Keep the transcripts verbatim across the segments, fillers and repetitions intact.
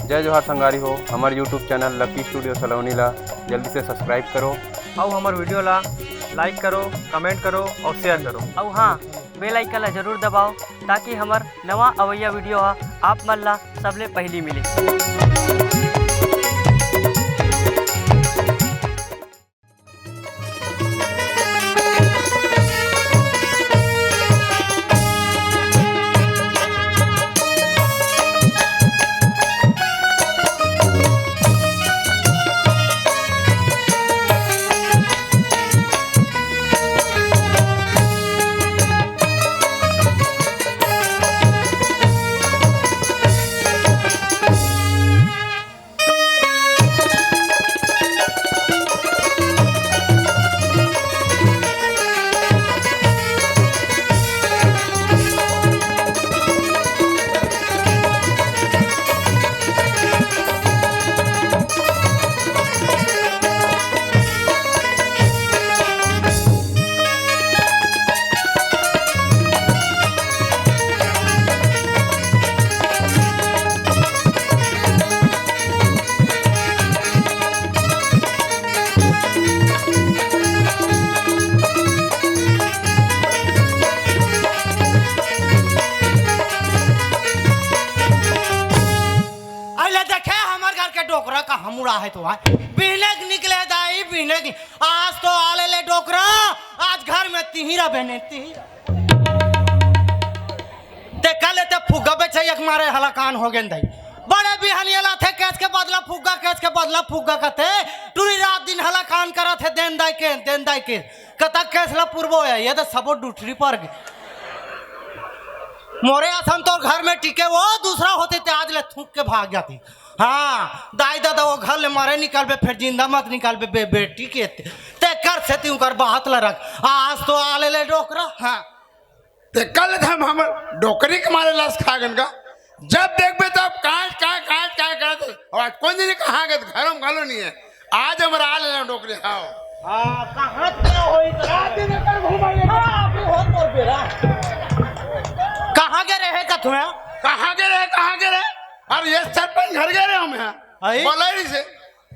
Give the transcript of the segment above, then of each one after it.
जय जोहार संगवारी हो, हमर YouTube चैनल लकी स्टूडियो सलोनी ला जल्दी से सब्सक्राइब करो। अउ हमर वीडियो ला लाइक करो, कमेंट करो अउ शेयर करो। अउ हाँ, बेल आइकन ला जरूर दबाओ, ताकि हमर नवा अवइया वीडियो हा आप मन ला सबले पहिली मिले। अइले देखे हमर घर के डोकरा का हम उड़ा है तो आय। बिहने के निकले दाई, बिहने के। आज तो आले ले डोकरा, आज घर में तिहिरा बने, तिहिरा। ते कल ते फुग्गा बेचे एक मारे हलाकान हो गेन दाई। बड़े बिहनिया लाथे केस के बदला फुग्गा, केस के बदला फुग्गा कथे। टूरी रात दिन हलाकान करत हे, देन दाई के, देन दाई के। कतक केस ला पुरबो है, ये तो सबो डुठरी पर गे। मोरे असन तोर घर में टिके वो, दूसरा होते ते आज ले थूक के भाग जाती। हाँ, दाई ददा वो घर ले मरे निकलबे, फिर जिंदा मत निकलबे, बे-, बेटी के ते, ते कर से ती उकर बात ला रख। आज तो आले ले डोकरा, हाँ। ते कल हम, हम डोकरी के मारे लास खा गन का। जब देखबे तब काट, काट, काट, काट, काट। और आज कौन दिन कहाँ गए, घर में घलो नहीं है। आज हमरा आले ले डोकरी, हाँ। हाँ, कहाँ ते होई तो रात दिन कर घुमाइए। हाँ, अभी हो तोर बेरा। कहाँ गे रहे का तुम्हें? कहाँ गे रहे, कहाँ गे रहे? अरे ये सरपंच घर गे रहे हम यहाँ। आई? बोला ही से,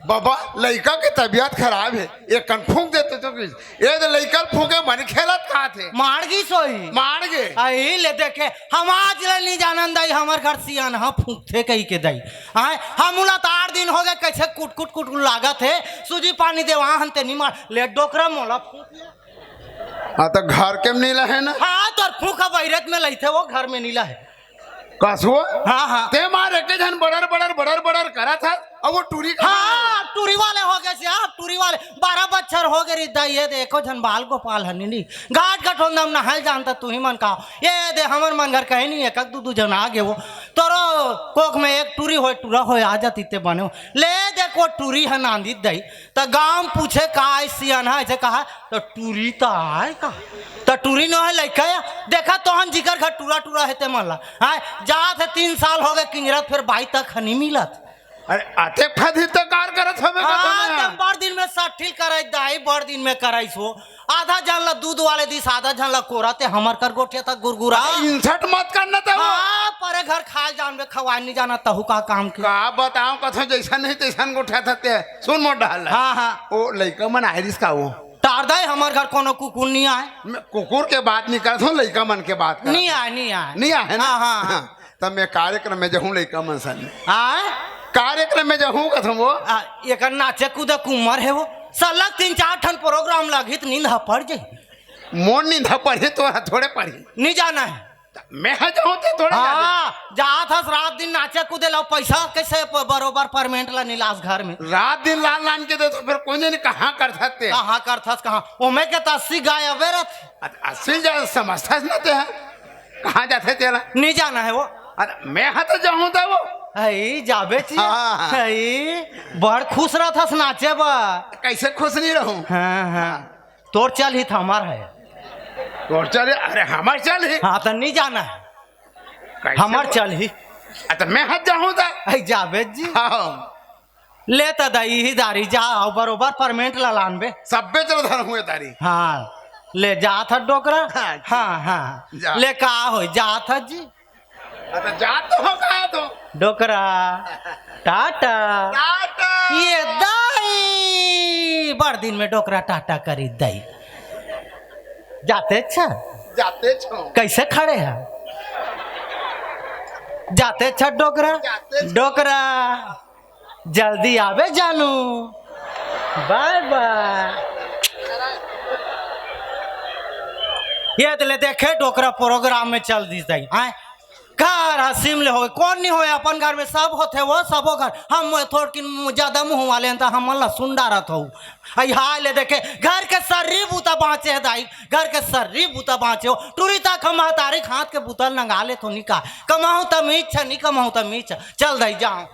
"बाबा, लइका के तबीयत खराब है, एक कन फूंक देते तो किस?" ये तो लइका फूंके मन खेलत कहा थे। मार गी सोई। मार गे। आई ले देखे, हम आज ले नहीं जानन दाई, हमर घर सियान हा फूंकथे कही के दाई। आय, हम उला तो आठ दिन हो गए, कैसे कुट कुट कुट कुट लागत है, सूजी पानी दे वहाँ हन ते नहीं मार, ले डोकरा मोला फूंक ले। हाँ, तो घर के में नीला है ना? हाँ, तोर फूंक बैरत में लइथे वो, घर में नीला है। कसुआ? हाँ, हाँ। ते मार एके झन बड़र, बड़र, बड़र, बड़र करा था, अब वो टूरी का हाँ, टूरी वाले हो गए से, हाँ, टूरी वाले। बारह बच्छर हो गए रे दाई, ये दे, एको झन बाल गोपाल हनी नी। गाट गठोंदा में नहाय जानता तू ही मन का। ये दे, हमर मन घर कहीं नहीं, एक एक दू दू झन आ गए वो। तोरो कोख में एक टूरी होय, टूरा होय, आ जाती ते बने हो। ले दे, को टूरी है नांदी दाई। त गांव पूछे का आय सियान है, ऐसे कहा, त टूरी त आय का? त टूरी नो है लइका या? देखा तोहन जिकर घर टूरा टूरा है ते मन ला। हाँ, जात है तीन साल हो गए किंजरत, फिर बाई तक हनी मिलत। अरे, अते फदी त कार करत हवे का हाँ, तोने? त बड़ दिन में सठिल कराई दाई, बड़ दिन में कराई सो। आधा झन ला दूध वाले दिस, आधा झन ला कोरा, ते हमर कर गोठिया था गुरगुरा। अरे, insult मत करना ते वो। हाँ, परे घर खाए जानबे, खवाए नहीं जाना, तहु का काम के। का बताओ, कथो जैसा नहीं तैसा गोठिया था ते। सुन मोर डहल ला। हाँ, हाँ। ओ लइका मन आय रिस का वो? टार दाई, हमर घर कोनो कुकुर नहीं आय। मैं कुकुर के बात नहीं करत हूँ, लइका मन के बात करत नहीं हूँ। आय, नहीं आय। नहीं आय है ना? हाँ, हाँ, हाँ। तब मैं कार्यक्रम में जाहूँ लइका मन सन। आय? कार्यक्रम में जाहूँ कथम वो। आ, एकर नाचे कूदे के उमर है वो। साला तीन चार ठन प्रोग्राम लागी त नींद ह पड़ जाई। मोर नींद ह पड़ही, तोर ह थोड़े पड़ही। नहीं जाना है। मैं ह जाहूँ ते थोड़े जाबे। हाँ, जात हस रात दिन नाचे कूदे ला, पैसा कैसे प-, बरोबर परमेंट ला निलास घर में। रात दिन लान लान के दे तो फिर कोन जनी कहाँ करथस ते? कहाँ करथस, कहाँ? ओमे के त अस्सी गाय अबे रथ। अ-, अस्सी जा समझथस न ते ह। कहाँ जाथे तेला? नहीं जाना है वो। अरे, मैं ह तो जाहूँ त वो। हई, जाबे ची। हाँ। हई, बड़ खुश रहथस नाचे बर। कैसे खुश नहीं रहूँ? हाँ, हाँ। तोर चलही त हमर है। तोर चलही? अरे, हमर चलही। हाँ, त नहीं जाना है। कैसे हमर वो? चलही। अ, त मैं ह जाहूँ त। हई, जाबे जी। हाँ। ले त दई ही दारी जा, अउ बरोबर परमेंट ला लानबे। सब्बे चल धर हुए तारी। हाँ, ले जात ह डोकरा। हाँ, हाँ, हाँ। जा। ले का होई, जात ह जी। अरे जात तो हो, कहा तो? डोकरा। टाटा। टाटा। ये दाई, बड़ दिन में डोकरा टाटा करी दाई। जाते अच्छा? जाते छो। कैसे खड़े है? जाते अच्छा डोकरा? जाते छो। डोकरा, जल्दी आवे जानू। बाय बाय। ये तो ले देखे डोकरा प्रोग्राम में चल दी दाई। आय, घर हसीम ले होवे, कौन नहीं होवे? अपन घर में सब होथे, वो सबो घर। हम थोड़किन ज्यादा मुंह वाले हैं, तो हमन ला सुन डारत हो। आई हाय ले देखे, घर के सर्री बूता बाँचे है दाई, घर के सर्री बूता बाँचे हो। टुरी तक हम महतारी हाथ के बूता नंगा ले तो निका। कमाऊं त मीच, नहीं कमाऊं त मीच। चल दाई, जाओ।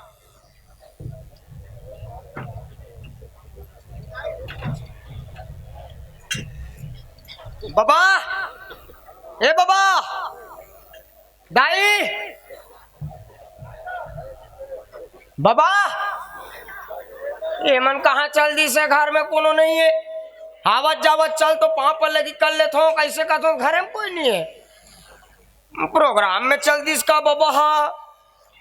बाबा, ए बाबा, दाई, बाबा, ये मन कहाँ चल दिस हे? घर में कोनो नहीं है। आवत जावत चल तो पाँव पर लगी कर लेत हो, कैसे कहत हो घर में कोई नहीं है। प्रोग्राम में चल दिस का बाबा? हा,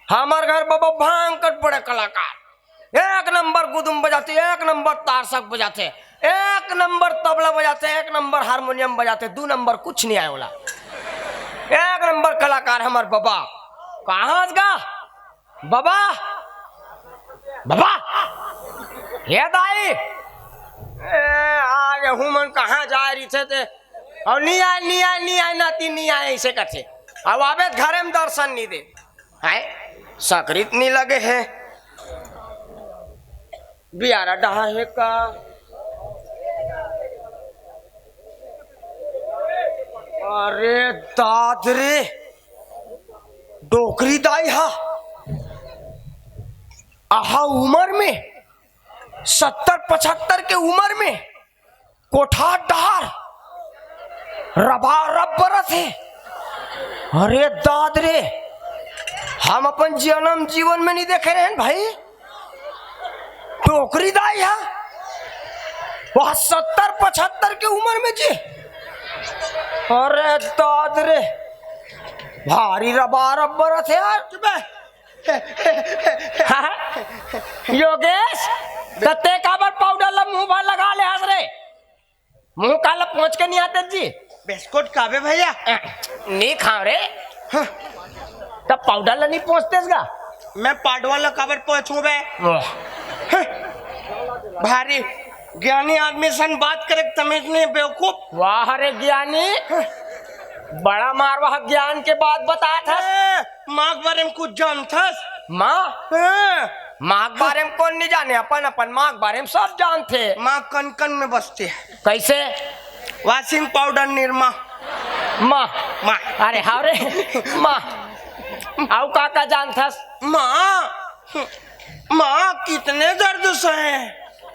हमर घर बाबा भयंकर बड़े कलाकार, एक नंबर गुदुम बजाते, एक नंबर तारसक बजाते, एक नंबर तबला बजाते, एक नंबर हारमोनियम बजाते, दू नंबर कुछ नहीं आए वाला। एक नंबर कलाकार हमर बाबा। कहाँ गा बाबा? बाबा, ये दाई, ए, आज हूँ मन कहाँ जाए रही थे ते, और नहीं आए, नहीं आए, नहीं आए, नाती नहीं आए, ऐसे करते। अब आबे त घरे में दर्शन नहीं दे। हाय, सकरी त नहीं लगे है। बियारा डहा है का? अरे दाद रे, डोकरी दाई हा। आहा उमर में, सत्तर पचहत्तर के उमर में कोठार डहार रबा रब बरत हे। अरे दाद रे, हम अपन जनम जीवन में नहीं देखे रहेन भाई। डोकरी दाई हा, वह सत्तर पचहत्तर के उमर में जी। अरे दाद रे, भारी रबा रब बरत हे यार। चुप है। योगेश, त ते काबर पाउडर ला मुंह भर लगा ले हस रे? मुंह काला पोंछ के नहीं आते जी? बिस्कुट खाबे भैया? नहीं खाओ रे। हाँ। तब पाउडर ला नहीं पोंछतेस गा? मैं पाडवा ला काबर पोंछूं बे? वाह। हाँ। भारी ज्ञानी आदमी सन बात करे तमीज नहीं बेवकूफ। वाह रे ज्ञानी। हाँ। बड़ा मारवा ज्ञान के बात बतात हस। हाँ, माँ के बारे में कुछ जानथस? माँ? हाँ। माँ के बारे में कौन नहीं जाने? अपन, अपन माँ के बारे में सब जानथे। माँ कन कन में बसथे। कैसे? Washing powder Nirma. माँ। माँ। अरे हाँ रे, माँ। अउ का का जानथस? माँ, माँ कितने दर्द सहे,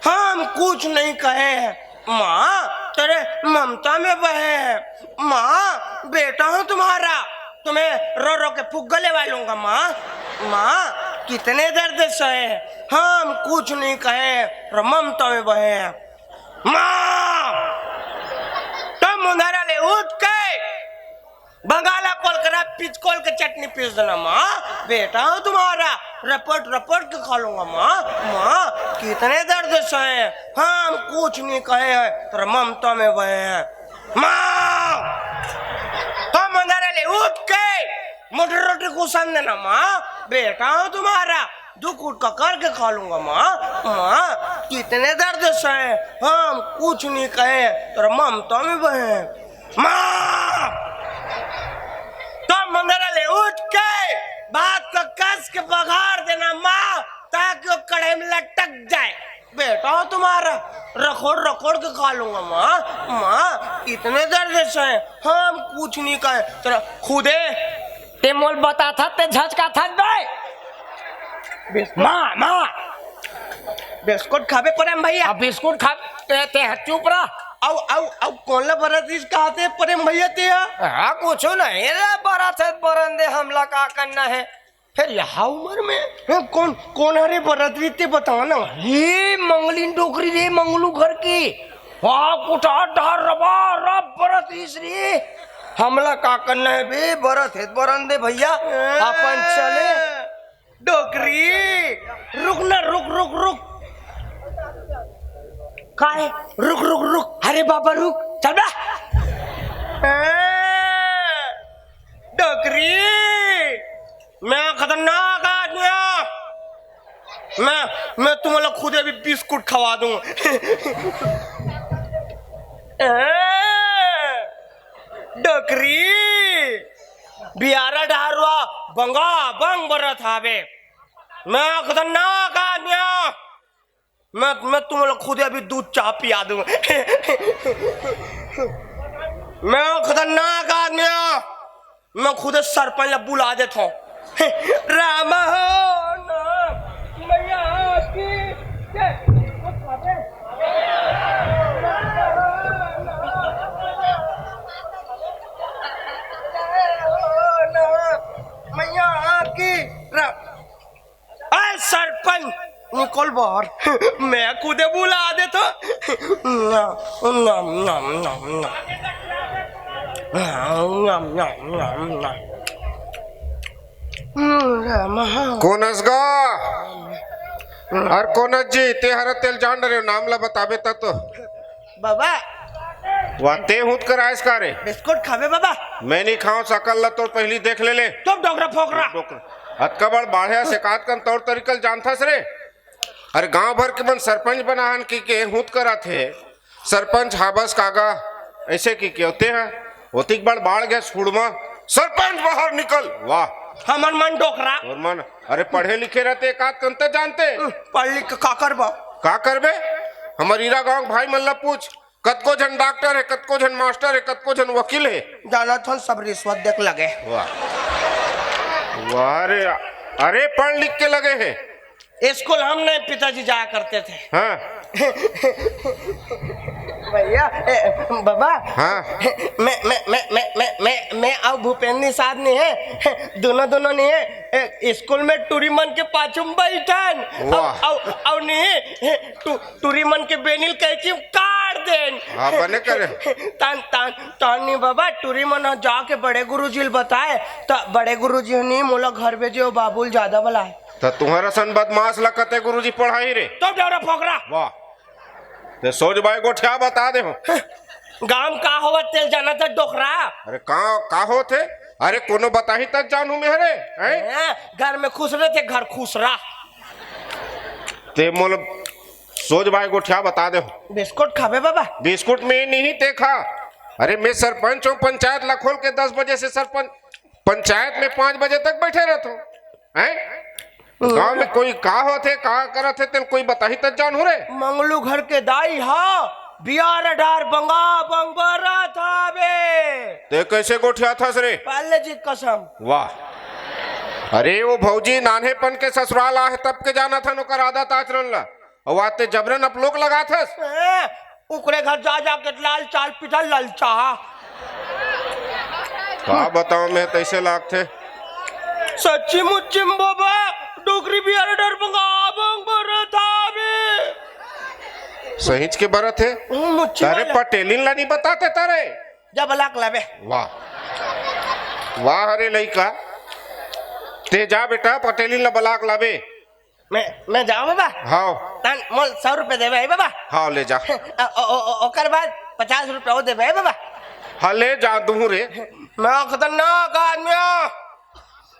हम कुछ नहीं कहे। माँ, तेरे ममता में बहे हैं। माँ, बेटा हूँ तुम्हारा, तुम्हें रो रो के फुग्गा लेवा लूंगा माँ। माँ, कितने दर्द सहे, हम कुछ नहीं कहे, तेरे ममता में बहे हैं। माँ, तब मुंधारा ले उठ के बंगाला कोलकरा पिचकोल के चटनी पीस देना माँ, बेटा हूँ तुम्हारा, रपट रपट के खा लूंगा माँ। माँ, कितने दर्द सहे, हम कुछ नहीं कहे हैं, तेरे ममता में बहे हैं। माँ, तो मंदारा ले उठ के मोटर रोटी घुसन देना माँ, बेटा हूँ तुम्हारा, दो कूट का करके खा लूंगा माँ। माँ, कितने दर्द सहे, हम कुछ नहीं कहे, तेरे ममता में बहे हैं। माँ, तो मंदारा ले उठ के भात का कस के बघार देना माँ, ताकि वो कढ़ाई में लटक जाए। बेटा हूँ तुम्हारा, रखोड़ रखोड़ के खा लूंगा माँ। माँ, इतने दर्द से हम कुछ नहीं कहे, तेरा खुदे। ते मोल बताथस ते झचकाथस बे। बिस्कुट। माँ, माँ। बिस्कुट खाबे प्रेम भैया। अब बिस्कुट खा, ते, ते चुप रह। अउ, अउ, अउ, कौन ला बरत रिस कहते प्रेम भैया ते हा? हाँ, कुछ नहीं रे, बरत हे, बरन दे, हमला का करना है। फिर यहा उमर में? हाँ, कौन, कौन हरे बरत रिस ते बता ना। ये मंगलीन डोकरी रे, मंगलू घर की। वाह, कुटार डार रबा, रब बरत रिस रे। हमला का करना है बे, बरत हे, बरन दे भैया, अपन चले। डोकरी, रुक ना, रुक, रुक, रुक। काय? रुक, रुक, रुक। अरे बाबा, रुक। चल बे। ए, डोकरी, मैं खतरनाक आदमी हूँ। मैं, मैं तुम्हाला खुद अभी बिस्कुट खवा दूँ। ए, डोकरी, बियारा डहर बंगा बंग बरत हावे। मैं खतरनाक आदमी हूँ। मैं, मैं तुम्हाला खुद अभी दूध चाह पिया दूँ। मैं खतरनाक आदमी हूँ। मैं खुद सरपंच ला बुला देथों। राम हो ना, मैया की जय। मैया की रा-, ए, सरपंच, निकल बाहर। मैं खुदे बुला देथों। कोन अस गा? अरे कोन अस जी, तें हर तेला जान डरे हस, नाम ला बताबे त तो। बाबा। वाह, तें हूत कर आयस का रे? बिस्कुट खाबे बाबा? मैं नइ खावँव, सकल ला तो पहिली देख ले ले। चुप डोकरा फोकरा। अतका बड़ बाढ़े से एकात कन तौर तरीका ल जानथस रे? अरे गांव भर के मन सरपंच बना हन कहिके हूत करत हे। सरपंच हाबस का गा, अइसे कहिके होथे ह। ओतिक बड़ बाढ़ गे सुड़मा, सरपंच बाहर निकल। वाह। हमर मन डोकरा। तोर मन, अरे पढ़े लिखे रहते एकात कन त जानते। पढ़ लिख के का करबा? का करबे? हमर इरा गांव के भाई मन ला पूछ, कतको झन डॉक्टर हे, कतको झन मास्टर हे, कतको झन वकील हे। जानत हन सब रिश्वत दे के लगे। वाह। वाह रे, अरे पढ़ लिख के लगे हे। स्कूल हम नहीं, पिताजी जाया करते थे। हाँ। भैया, ए, बाबा। हाँ। मैं, मैं, मैं, मैं, मैं, मैं, मैं अउ भूपेंद्र निषाद नहीं है, दोनों, दोनों नहीं है। ए, स्कूल में टूरी मन के पाछू में बैठन। वाह। अउ, अउ, अउ नहीं, टू-, टूरी मन के बेनी ल कैंची म काट देन। हाँ, बने करे। तान, तान, तान नहीं बाबा, टूरी मन ह जाके बड़े गुरुजी ल बताए, त बड़े गुरुजी ह नहीं, मोला घर भेजे, ओ बाबू ल ज्यादा बलाए। त तुंहर असन बदमाश ला कते गुरुजी पढ़ाही रे? तो डोकरा फोकरा। वाह। ते सोज बाई गोठिया बता दे हो। गांव का होवत तेला जानत हस डोकरा? अरे का, का होत हे? अरे कोनो बताही त जानहूं मैं रे, हैं? हैं? घर में खुश रहे ते घर खुसरा। ते मोला सोज बाई गोठिया बता दे हो। बिस्कुट खाबे बाबा? बिस्कुट मैं नहीं, ते खा। अरे मैं सरपंच हूँ, पंचायत ला खोल के दस बजे से सरपंच, पंचायत में पाँच बजे तक बैठे रहत हूँ, हैं? गांव में कोई का होथे, का करत हे, तेला कोई बताही त जानहूं रे। मंगलू घर के दाई हा, बियारा डहर बंगा बंग बरत हावे। ते कैसे गोठियाथस रे? पाले जी कसम। वाह। अरे वो भौजी नान्हेपन के ससुराल आहे, तब के जानत हन ओकर आदत आचरण ला। अउ आते जबरन अपलोक लगाथस। ए, ओकरे घर जा, जा के लाल चाल पीठा ललचा। का बतावं मैं, तइसे लागथे। सच्ची मुच्ची म बाबा, डोकरी बियारा डहर बंगा बंग बरत हावे। सहीच के बरत हे? हम्म, मुच्ची तारे वाला। पटेलिन ला नहीं बताते तारे? जा बलाक लाबे। वाह। वाह रे लइका। ते जा बेटा, पटेलिन ला बलाक लाबे। मैं, मैं जावं बाबा? हाव। तन मोला सौ रुपया देबे, ए बाबा? हाव, ले जा। अ, ओ, ओ, ओ, ओकर बाद पचास रुपया अउ देबे, ए बाबा? हाँ, ले जा दूं रे। मैं खतरनाक आदमी हूँ।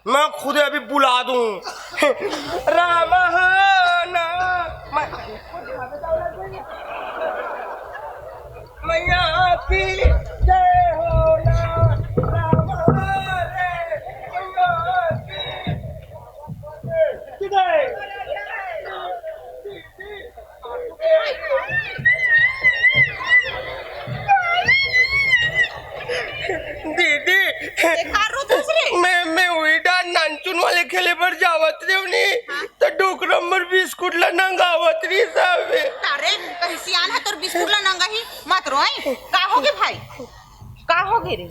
मैं खुदे अभी बुला दूं। राम हो ना, मैं, मैया की जय हो ना, राम हो रे, मैया की। दीदी, ए, का रोथस रे? मैं, मैं उही डार नानचुन वाले खेले बर जावत रेहेंव नी, हाँ। त डोकरा मोर बिस्कुट ला नंगावत रहिस हावे। अरे, कहीं सियान हे तोर बिस्कुट ला नंगाही, मत रोय। का होगे भाई? का होगे रे?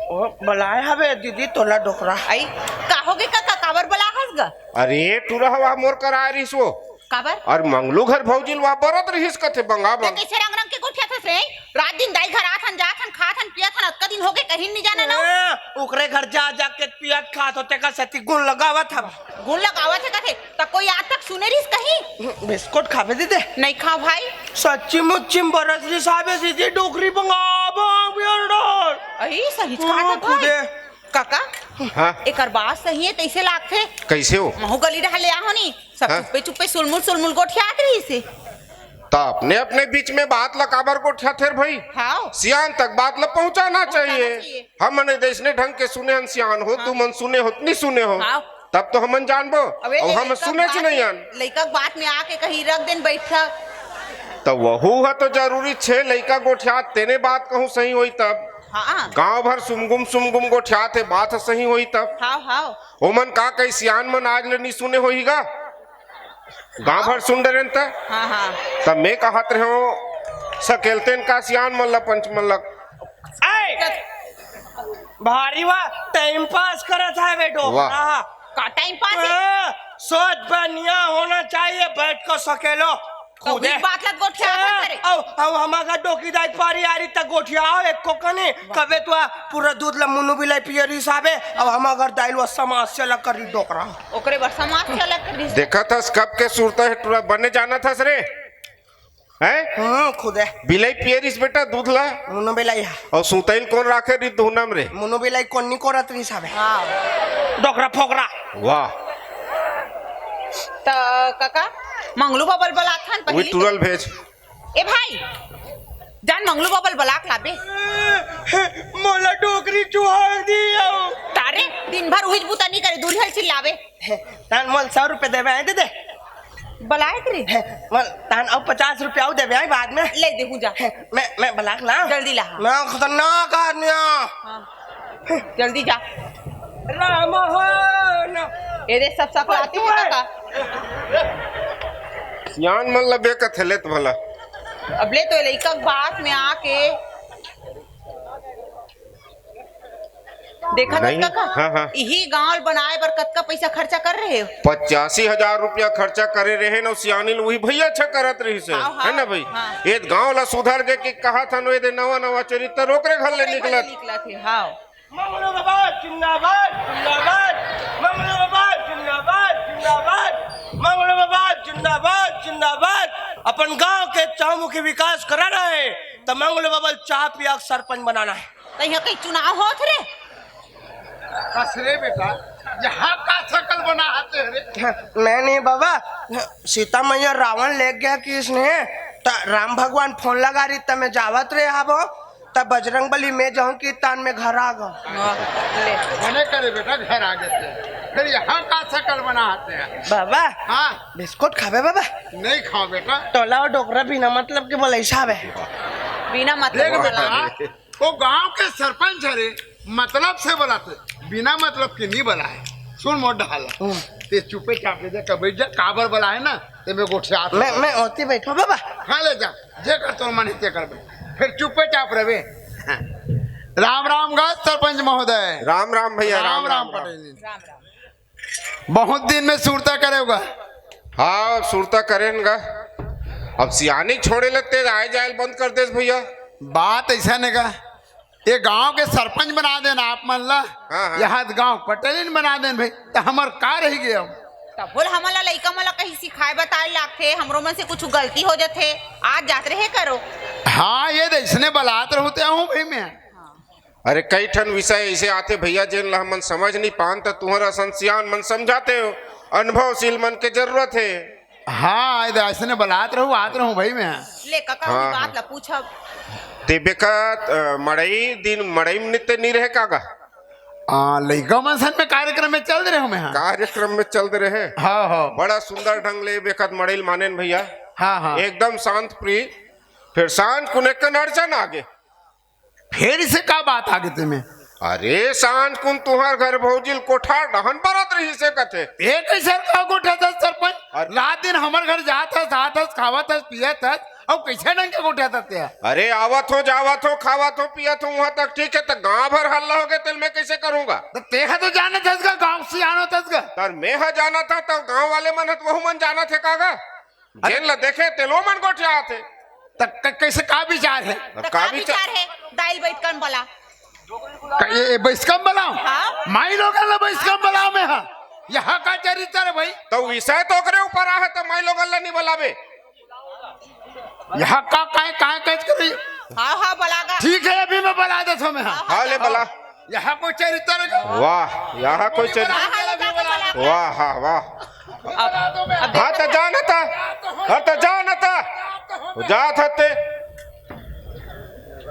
ओ, बलाए हवे दीदी तोला डोकरा। आई, का होगे का, का, काबर बलाए हस गा? अरे, टूरा हवा मोर करा आए रहिस वो। काबर? अरे, मंगलू घर भौजी ल वा बरत रहिस कथे बंगा ते बंग। कइसे रंग रंग के गोठियाथस रे? रात दिन दाई घर आथन, जाथन, खाथन, पियथन, अतका दिन होगे कहीं नहीं जाना ना। ए, ओकरे घर जा जाके पियत खात होते का सेती गुण लगावत हव। गुण लगावत हे कथे, त कोई आज तक सुने रिहिस कहीं? बिस्कुट खाबे दीदी? नहीं खाव भाई। सच्ची मुच्ची म बरत रिहिस हाबे दीदी, डोकरी बंगा बंग बियर डोर। अही सही कहा था भाई। खुदे। काका, हाँ। एकर बात सही हे, तइसे लागथे। कइसे हो? महू गली डहर ले आहो नी, सब हाँ। चुप्पे चुप्पे सुलमुल सुलमुल गोठियात रहिस हे। त अपने अपने बीच में बात ला काबर गोठियाथे रे भाई? हाँ। सियान तक बात ला पहुंचाना पहुंचाना चाहिए। चाहिए। हमन जइसने ढंग के सुने हन सियान हो, हाँ। तुमन सुने हो, नहीं सुने हो, हाँ। तब तो हमन जानबो। अबे अउ ले हम लइका सुने च बात नहीं में, आन। लइका के बात में आके कहीं रख देन बैठा। त वहू ह तो जरूरी छे, लइका गोठियात तेने बात कहूँ सही होई तब। हाँ। गांव भर सुमगुम सुमगुम गोठियात हे, बात ह सही होई तब। हाँ, हाँ। ओमन का कही सियान मन आज ले नहीं सुने होही गा? गांव भर सुन डरेन त। हाँ, हाँ। त मैं कहत रहे हूँ, सकेलतेन का सियान मन ला, पंच मन ला। ए! भारी वाह, टाइम पास करत हे बेटो। वाह। हाँ। का टाइम पास हे? हाँ, सोच बनिया होना चाहिए, बैठ कर सकेलो। तो खुदे। उही बात ला गोठियात हस रे। अब, अब हमार घर डोकी दाई पारी आरी त गोठियाव एको कनी, कबे तो पूरा दूध ला मुनु बिलाई पियरिस हाबे, अब हमार घर दाई ल समस्या ला करी डोकरा। ओकरे बर समस्या ला करी। देखत हस कब के सुरता हे टुरा, बने जानत हस रे। हैं? हम्म, खुदे। बिलाई पियरिस बेटा दूध ला। मुनु बिलाई हा। अउ सुतैल कोन राखे रिहिस दुहना म रे? मुनु बिलाई कोन नी कोरत रिहिस हाबे। हाँ। डोकरा फोकरा। वाह। त काका, मंगलू बबा ल बलाथन उही पहिली टुरा ल तो। भेज। ए भाई, जान मंगलू बबा ल बला के लाबे। मोला डोकरी चुहाड़ दियो। तारे, दिन भर उहीच बुता नहीं करे, दूरिहा ल चिल्लावे। तान मोला सौ रुपया देबे, आए दे दे। बलाए के रे? मोला तान अउ पचास रुपया अउ देबे, आए बाद में। ले देहूँ जा। मैं, मैं बला के ला। जल्दी ला, हाँ। मैं खतरनाक आदमी हूँ। हाँ। जल्दी जा। राम हो न। ए दे, सब सकलाते हैं काका। सियान मन ल बेकत हे लेत भला। अब ले तो लइका के बात में आके देखा नहीं, काका, हाँ, हाँ। इही गांव बनाए बर कतका पैसा खर्चा कर रहे हो? पचासी हजार रुपया खर्चा करे रहे न, सियानी ल उही भैया अच्छा करत रहिस हे, हाँ, हाँ, है ना भाई? हाँ। ये गांव ला सुधर दे के कहा था नो, ये दे नवा नवा चरित्र ओकरे घर ले निकलत। निकलत हे, हाँ। मंगलू बाबा जिंदाबाद, जिंदाबाद। मंगलू बाबा जिंदाबाद, जिंदाबाद। मंगलू बाबा जिंदाबाद, जिंदाबाद। अपन गांव के चहुमुखी विकास कराना हे, त मंगलू बाबा ल चाह पिया के सरपंच बनाना हे। त इहाँ कहीं चुनाव होत रे? कस रे बेटा, यहाँ का सकल बना आते रे? मैं नहीं बाबा, सीता मैया रावण ले गया किसने, त राम भगवान फोन लगा रही, त मैं जावत रे हाबो, त बजरंग बली मैं जाऊं कि तान में घर आ गो। ले। मने करे बेटा, घर आ गए थे। फिर यहाँ का सकल बना आते हैं? बाबा, हाँ। बिस्कुट खाबे बाबा? नहीं खाओ बेटा। टोला अउ डोकरा बिना मतलब के बोला हिसाब है। बिना मतलब देख के बेटा, बोला। वो गांव के सरपंच हरे, मतलब से बलाथे, बिना मतलब के नहीं बलाय। सुन मोर डहाल, हम्म। ते चुपे चाप ले जा, कबे जा, काबर बलाय ना, ते मैं गोठियात मैं, हूँ। मैं ओती बैठो बाबा। हाँ, ले जा, जे कर तोर मन हे ते करबे, फिर चुपे चाप रहबे। राम राम गा सरपंच महोदय। राम राम भैया, राम राम राम राम राम। पटेल जी। राम राम। बहुत दिन में सुरता करे होगा। हाँ, सुरता करेन गा। अब सियानी छोड़े लगते आए जाए बंद कर देस भैया। बात ऐसा ने गा, ये गांव के सरपंच बना देन आप मन ला, हाँ, हाँ। यहाँ गांव पटेलिन बना देन भाई, त हमर का रही गया अब? तब बोल हमन ला लइका मन ला कहीं सिखाए बताए लागथे, हमरो मन से कुछ गलती हो जाथे, आज जात रहे करो। हाँ, ये दे इसने बलात रहते हूँ भाई मैं। अरे, कई ठन विषय ऐसे आथे भैया, जेन ला हमन समझ नहीं पान, त तुहर असन सियान मन समझाते हो, अनुभवशील मन के जरूरत हे। हाँ, ये दे इसने बलात रहूँ, आत रहूँ भाई मैं। ले काका, हाँ, उही बात हाँ। ला पूछब। ते बेकत, अ, मड़ई दिन, मड़ई में नित्य नहीं रहे काका? आ, लइका मन सन में कार्यक्रम में चल रहे हो मैं, हाँ। कार्यक्रम में चल रहे? हाँ, हाँ। बड़ा सुंदर ढंग ले बेकत मड़ई ल मानेन भैया। हाँ, हाँ। एकदम शांत प्रिय। फिर सांझ कुन एक कन अड़चन आगे। फेर इसे का बात आगे ते में? अरे, सांझ कुन तुहर घर भौजी ल कोठा डहन परत रहिसे कथे। ए, कैसे का गोठा था सरपंच? अरे। रात दिन हमर घर जात हस, आत हस, खावत हस, पियत हस, अउ कैसे ढंग के गोठा था ते? अरे, आवत हो, जावत हो, खावत हो, पियत हो, वहां तक ठीक है, त गांव भर हल्ला हो गए, तेल मैं कैसे करूंगा? त तेहा तो जानत हस गा, गांव से जानत हस गा। तर मैं हा जानत हा, त गांव वाले मन ह, त वहू मन जानत हे का गा? अरे। जेन ला देखे, तेलो मन गोठियात हे। त क-, कैसे का विचार है? अब त का का विचार? विचार है? दाइल बैठ कर बोला। का ये, ये बइसकम बलाव? हाँ। माई लोगन ला बइसकम बलाव में हा। यहाँ का चरित्र हे भाई? त विषय तो ओकरे ऊपर आहे, त माई लोगन ला नहीं बलाबे। यहाँ का, काय, काय, काय करे? हाँ, हाँ, बला गा। ठीक है, अभी मैं बला देता हूँ मैं, हाँ। हाँ, ले बला। यहाँ कोई चरित्र हे का? वाह, यहाँ कोई चरित्र। हाँ, हाँ, ले गा, बला गा। वाह, हाँ, वाह। अब, अब हाँ, त जा न त। हाँ, त जा न त। जात हते।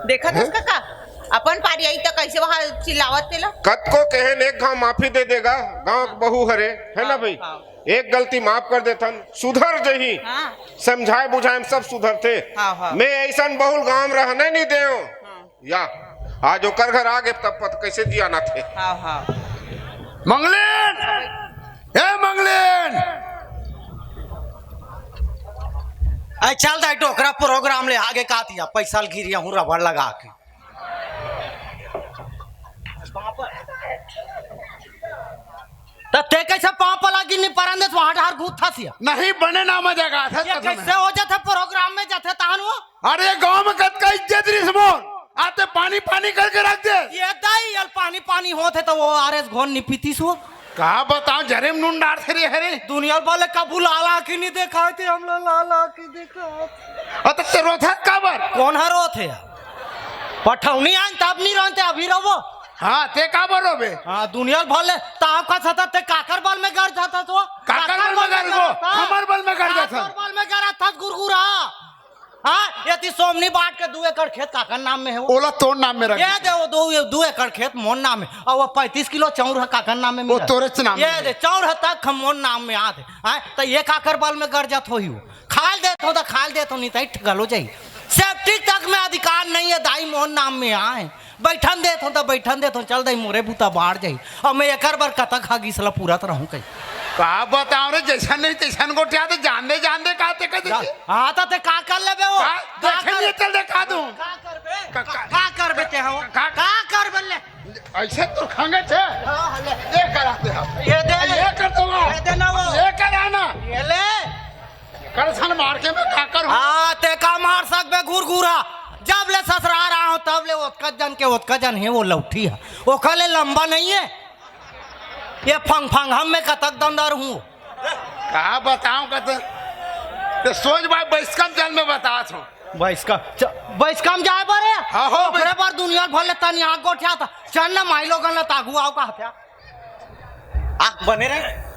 देखत हस कका, अपन पारी आई त कइसे वहाँ चिल्लावत तेला। कतको कहेन, एक घांव माफी दे दे गा, गांव के बहू हरे, है ना हाँ, भाई? हाँ। एक गलती माफ कर देथन, सुधर जही। हाँ। समझाए बुझाए में सब सुधरथे। हाँ, हाँ। मैं अइसन बहू ल गांव में रहने नहीं देव। हाँ। या, आज ओकर घर आ गे, तब पता कइसे जियान आथे। हाँ, हाँ। मंगलेन, ए मंगलेन। अइ चल दाई, डोकरा program ले आगे का तिया, पइसा ल गिरिया हूँ रबड़ लगा के। त ते कइसे पाँव पला गिन्नी परन देस, वहाँ डहर घूमथस या? नहीं, बने नाम आ जाएगा, ये कइसे हो जाथे program में जाथे तहन वो? अरे, गांव में कतका इज्जत रिहिस मोर, आते पानी पानी करके रख दे। ये दाई, यल पानी पानी होत हे त वो आर एस घोल नहीं पीतिस वो। का बताव, जरे में नून डारथे रे हरे। दुनिया वाले कभू लाल आँखी नहीं देखाय ते, हमला लाल आँखी देखाय। अ, त ते रोथस काबर? कोन ह रोथे? पठौनी आन तब नहीं रोथे, अभी रोबो। हाँ, ते काबर रोबे? हाँ, दुनिया भर ले, त आपका सतत ते काकर बल में गरजाथस वो। काकर बल में गरजबो, हाँ। हमर बल में गरजाथस। काकर बल में गरजाथस, गुरगुरा। हाँ, एती सोमनी बाट के दू एकड़ खेत काकर नाम में हे वो। ओला तोर नाम में रख ये दे। दे, वो दू, दू एकड़ खेत मोर नाम में। अउ वो पैंतीस किलो चाउर ह काकर नाम में वो मिला। तोरेच नाम ये में दे, हे। चाउर ह तक मोर नाम में आत हे। हाँ, त ये काकर बल में गरजत होही वो। खाल देत हो त खाल देत हो, नहीं त ठगलो जाही। Septic तक में अधिकार नहीं हे दाई, मोर नाम में आय। बइठन देत हो त बइठन देत हो, चल दई मोरे बूता बाढ़ जाही। अब मैं एकर बर कतक हगीस ल पूरत रहूं कही। का बताव रे, जइसन नहीं तइसन गोठियाथे, जान दे, जान दे, कहते, कहते जा, जी। हाँ, त ते का कर लेबे वो? का? का देखे कर-, नहीं, चल देखा दूं। का करबे? का, का? का करबे ते हो? का? का करबे ले? अइसे तो खंगे छे। हाँ, हाँ, ले। ये कराते हम। ये दे। ये कर दो। ये दे ना वो। ये कराना। ये ले। करसन मार के मैं का करूं? हाँ, ते का मार सकबे घुरघुरा? जब ले ससुरार आए हो, तब ले ओतका जन के ओतका जन हे, वो लौठी हे। ओखर ले लंबा नहीं हे। ये फंग फंग हम में कतक दंदर हूँ। का बताऊं, कत-, ते सोच भाई, बैसकम चल, मैं बतात हूँ। बैसकम, च-, बैसकम जाए बरे? हाँ, हो, ओकरे बैस- बर दुनिया भर ले तनी आग गोठियात। चल ना माई लोगन ला तागू आव कहत हे। आ, बने रहे।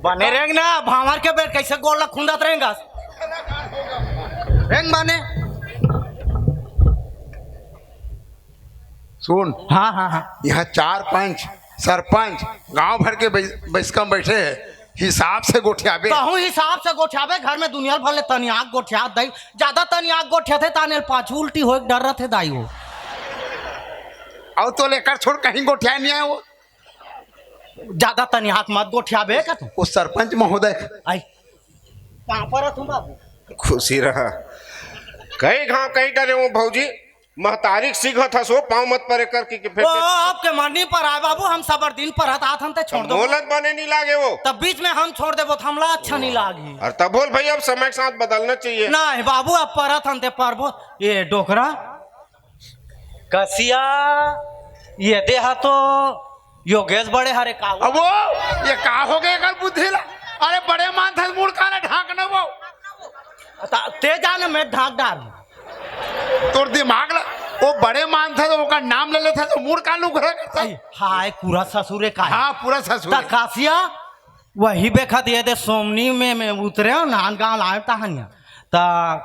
बने रेंग ना, भांवर के बेर कइसे गोड़ ला खुंदत रेंगस? रेंग बने। सुन। हाँ, हाँ, हाँ। यहाँ चार पंच, सरपंच, गांव भर के बै-, बैसकम बैठे हे। हिसाब से गोठियाबे। कहूँ हिसाब से गोठियाबे, घर में दुनिया भर ले तनियाक गोठियात दाई। ज्यादा तनियाक गोठियाथे, ताने ल पाछू उल्टी होए के डर रथे दाई वो। अउ तो लेकर छोड़, कहीं गोठिया नहीं आए वो। ज्यादा तनियाक मत गोठियाबे का तू। वो सरपंच महोदय। आई। कहाँ पर तुम बाबू? खुशी रहा। कई घाव कई डरे वो भौजी। महतारी के सीखत हस वो, पाँव मत परे कर कि, कि फेर ओ, के आपके मन नहीं पर आए बाबू, हम सबर दिन परत आत हन ते छोड़ दो। मोलत बने नहीं लागे वो। तब बीच में हम छोड़ देबो त हमला अच्छा नहीं लागी। और तब बोल भाई, अब समय के साथ बदलना चाहिए। नहीं बाबू, अब परत हन ते परबो। ये डोकरा। कसिया, ये देहा तो योगेश बड़े हरे का वो? अब वो, ये का हो गए एकर बुद्धि ला? अरे बड़े मानथस मुड़ काला ढांक न वो। त-, ते जाने मैं ढांक डार। तोर दिमाग ला, वो बड़े मानथस, ओकर नाम ले लेथस, तो मुड़ काला उघरे करथस। आई, हाय, पूरा ससुरे का है। हाँ, पूरा ससुरे। त कासिया, वही बेखत ये दे सोमनी में, में उतरे हो, नांदगांव आए तहनिया। त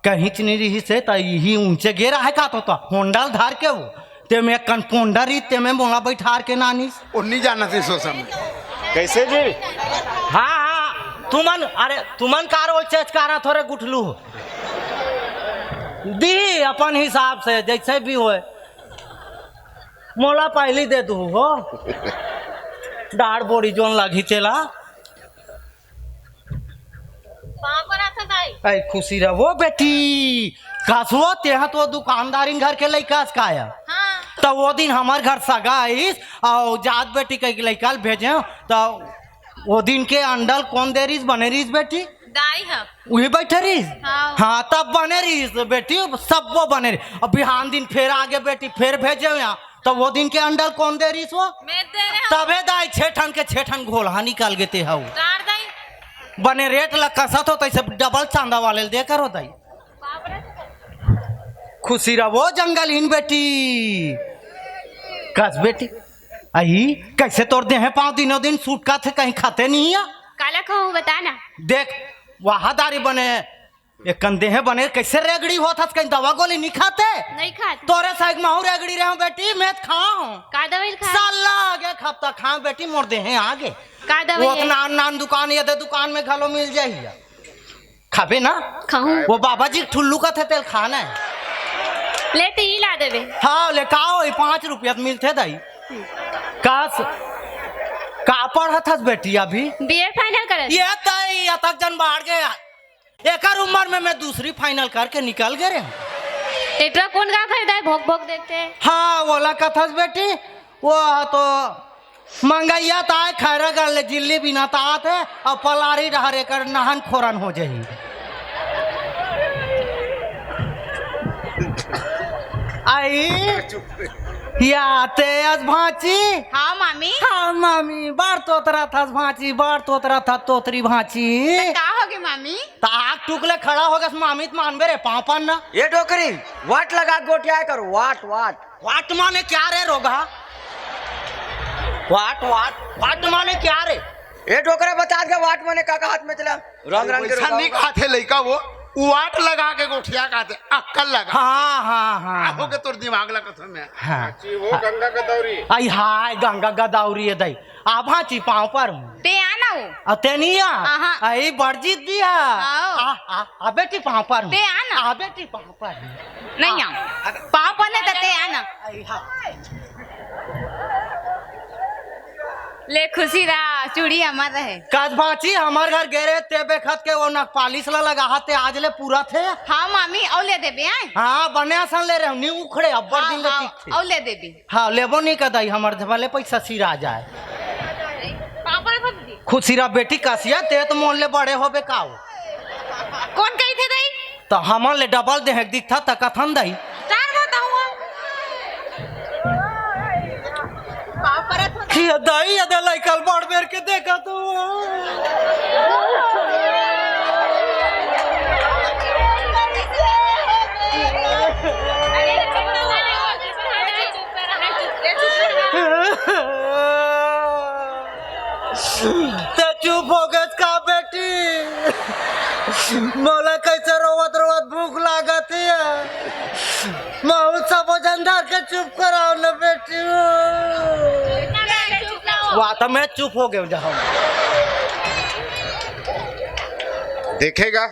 कहींच नहीं रहिसे, त यही ऊंचे गे रहे का तो, त होंडा ल धार के वो। ते में कंपाउंडर ही, ते में मोला बैठार के नानिस। वो नहीं जानत हे सोसन। कैसे जी? हाँ, हाँ, तुमन, अरे, तुमन कार वो चेचकारा थोरे गुठलू हो। दी अपन हिसाब से, जैसे भी होए। मोला पहली दे दू हो। डाढ़ बोरी जोन लागी तेला। पाँव परत हँव दाई। ऐ खुशी रह वो बेटी, कसो तेहा तो दुकानदारिन घर के लइका अस का आय। हाँ। त वो दिन हमर घर सगा आइस, अउ जात बेटी कहिके लइका ल भेजे, त वो दिन के अंडा ल कोन दे रिहिस, बने रिहिस बेटी? दाई ह। उही बैठे रहिस? हाँ। हाँ, तब बने रहिस बेटी, सब वो बने रहिस। अब बिहान दिन फेर आगे बेटी, फेर भेजे यहाँ, तो वो दिन के अंडल कोन दे रहिस वो? मैं दे रहे हूँ। तभे दाई छे ठन के छे ठन घोलहा निकाल गे ते हऊ। डार दाई। बने रेट ला कसत हो, तैसे डबल चांदा वाले ल दे करो दाई। खुशी रहो जंगल हीन बेटी। कस बेटी, अही, कैसे तोर देहे पाँव दिनों दिन सूटकाथे, कहीं खाते नहीं है? काला खाऊं, बता ना। देख, वहादारी बने, एक कन देहे बने, कैसे रेगड़ी होत हस, कहीं दवा गोली नहीं खाते? नहीं खाते। तोरे साइक महू रेगड़ी रहे बेटी, मैं त खाऊं। का दवाई खा? साला आगे एक हफ्ता खाऊं बेटी, मोर देहे आगे। का दवाई वो है? नान नान दुकान, ये दे दुकान में घलो मिल जाही। खाबे ना? खाऊं। वो बाबा जी ठुल्लू का थे, तेल खाना है। ले, ते ही ला देबे। हाँ, ले, का होई, पाँच रुपया त मिलथे दाई। का स-, का पढ़त हस बेटी अभी? बीए फाइनल करत। ये दाई, अतक जन बाढ़ गया। एकर उम्र में मैं दूसरी फाइनल करके निकल गए रे। एटरा कौन गाँव खरीदा है? भोग भोग देखते हैं। हाँ, ओला कथस बेटी, वो तो मंगैया त आय खैरागढ़ ले जिल्ली बिना तात हे, अउ पलारी डहर एकर नहन खोरन हो जाही। आई, या तेज भांची। हाँ, मामी। हाँ, मामी, बार तोतरा थस भांची, बार तोतरा थस तोतरी भांची। त का होगे, मामी? त आग टूक ले खड़ा होगस, मामी त मानबे रे, पाँव पर ना। ये डोकरी, वाट लगा गोठियाए कर, वाट, वाट। वाट माने क्या रे रोगहा? वाट, वाट, वाट माने क्या रे? ए डोकरा बता दे, वाट माने का, का हाथ में चला? रंग, रंग के वैसा रोगहा नहीं होगा। कहाथे लइका वो, वाट लगा के गोठिया कहाथे, अक्कल लगा। हाँ, हाँ, हाँ, आहो हाँ। के तोर दिमाग लगा था मैं। हाँ। अच्छी वो गंगा गदौरी। आई हाय, गंगा गदौरी है दाई। आ भांची पाँव पर हूँ। ते आना वो। आ ते नहीं आ। आहा। आई बड़जीत दिया। आओ। आ, आ, आ बेटी पाँव पर हूँ। ते आना। आ बेटी पाँव पर हूँ। नहीं आ। आ। पाँव पर नहीं त ते आना। आई हाँ। ले खुशी रहा, चूड़ी हमर रहे। कस भांची हमर घर गे रे, ते बेखत के वो नखपालिश ला लगा हा, ते आज ले पूरा थे। हाँ मामी, अउ ले देबे आय। हाँ, बने असन ले रहे, नी उखड़े, अब्बड़ हाँ, दिन ले हाँ, टिकथे। अउ ले देबे। हाँ, लेबो नी कदाई, हमर धवाले पैसा सिरा जाए। पापड़ भंजी। खुशी रहा बेटी कसिया, ते तो मोन ले बड़े होबे काओ। कौन कही थे दाई? त हमन ले डबल देहे के दिखथा त कथन दाई। चार बताऊँ। पाँव परत होता। ये दाई, ये दे लइका ल बड़ बेर के देखा तो। ते चुप हो गए का बेटी? मोला कैसे रोवत रोवत भूख लागत है। महू सबो झन धर के चुप कराओ न बेटी। वाह, त मैं चुप हो गए जहाँ। देखेगा,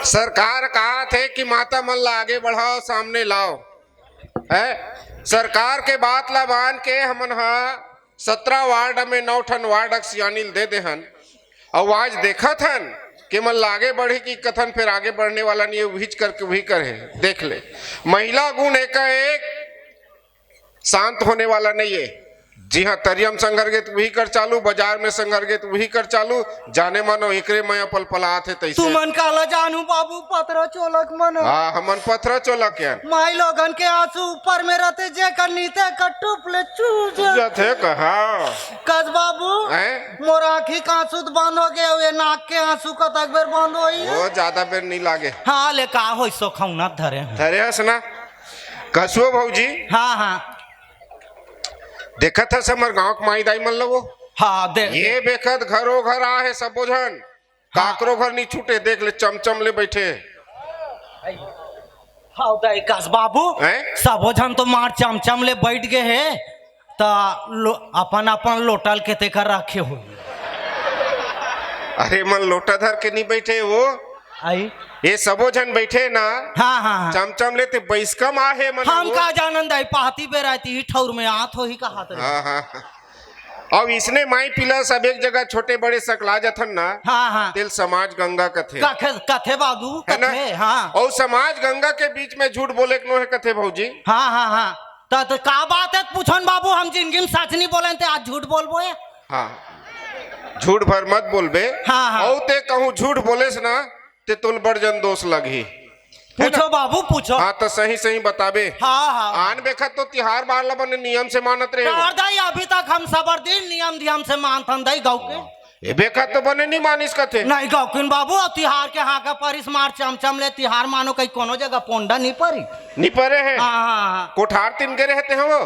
सरकार कहा थे कि माता मन ला आगे बढ़ाओ, सामने लाओ। है, सरकार के बात ला मान के हमन हा सत्रह वार्ड में नौ ठन वार्ड के सियानी ल दे देहन। अउ आज देखत हन कि मन ला आगे बढ़े कि कथन, फिर आगे बढ़ने वाला नहीं है, उहीच करके उही करे। देख ले, महिला गुण एकाएक शांत होने वाला नहीं है। जी हाँ, तरियम संघर गे त उही कर चालू, बाजार में संघर गे त उही कर चालू, जाने मानो एकरे मया पलपलात हे तैसे। तुमन काला जानू बाबू, पथरा चोलक मन। हाँ, हमन पथरा चोलक यान। माई लोगन के आंसू ऊपर में रहते, जे कर नीते कर टूप ले चू जा। जाथे का, हाँ। कस बाबू, हैं? मोर आँखी के आंसू त बंद हो गए, ये नाक के आंसू कतक बेर बंद होई? वो ज्यादा बेर नहीं लागे। हाँ, ले का होई, सोखौना धरे हैं। धरे हस ना? कसुओ भौजी। हाँ, हाँ। देखत हस हमर गांव के माई दाई मन ल वो? हाँ, दे, ये दे। बेखत घरो घर आहे सबो झन, हाँ। काकरो घर नी छूटे, देख ले चमचम ले बैठे। हाँ, दाई कस बाबू, हैं? सबो झन तो मार चमचम ले बैठ गए हे, त लो-, अपन अपन लोटा ल के तेकर रखे हो। अरे मन लोटा धर के नी बैठे वो, आई? ये सबो झन बैठे ना। हाँ, हाँ, हाँ। चमचम लेते बैसकम आहे मन हम वो। का जानन दाई, पाती बेराती ही ठौर में आत होही कहा त। हाँ, हाँ। अब इसने माई पिला सब एक जगह छोटे बड़े सकला जथन ना। हाँ, हाँ। तेल समाज गंगा कथे। कथे, कथे बाबू, है ना? कथे, हाँ। और समाज गंगा के बीच में झूठ बोले के नो है कथे भौजी। हाँ, हाँ, हाँ। त, त का बात है पूछन बाबू, हम जिंदगी में सच नहीं बोले ते आज झूठ बोलबो है? हाँ। झूठ भर मत बोलबे। हाँ, हाँ। अउ ते कहूँ झूठ बोलेस ना, ते तोल बड़ जन दोष लगही। है ना? पूछो बाबू, पूछो। हाँ, त सही सही बताबे। हाँ, हाँ। आन बेखत तो तिहार बार ला बने नियम से मानत रहे हो। दाई, अभी तक हम सबर दिन नियम धियम से मानथन दाई गौ के। ए बेखत तो बने नी मानिस कथे। नहीं गौकिन बाबू, अउ तिहार के हाँका परिस मार चमचम ले तिहार मानो कहीं कोनो जगह पोंडा नी परी। नी परे हे। हाँ, हाँ, हाँ। कोठार तीन गे रहे ते हो?